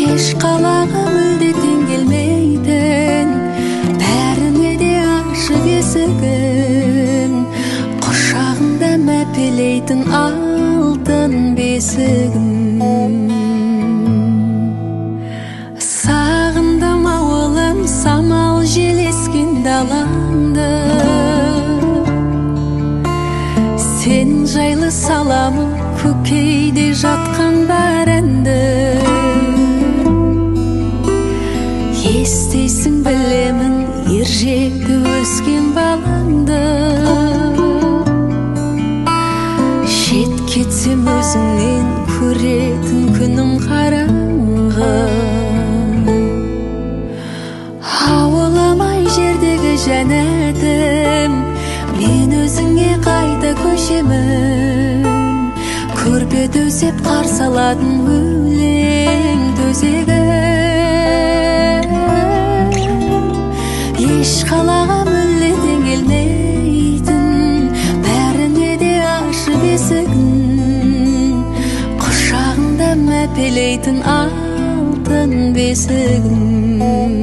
Еш қалаға мүлде тең келмейтін, бәріне де ашық есігін, құшағында мәпелейтін алтын бесігім. Сағындым ауылым, самал жел ескен далаңды, сен жайлы саламын көкейде жатқан бар әнді. Естисің білемін ержетіп өскен балаңды, шет кетсем өзіңнен көретін күнім қараңғы. Ауылым ай жердегі жәннәтім, мен өзіңе қайта көшемін. Көрпе төсеп қарсы алатын өлең төсегім. Еш қалаға мүлде тең келмейтін, бәріне де ашық есігін, құшағында мәпелейтін алтын бесігім.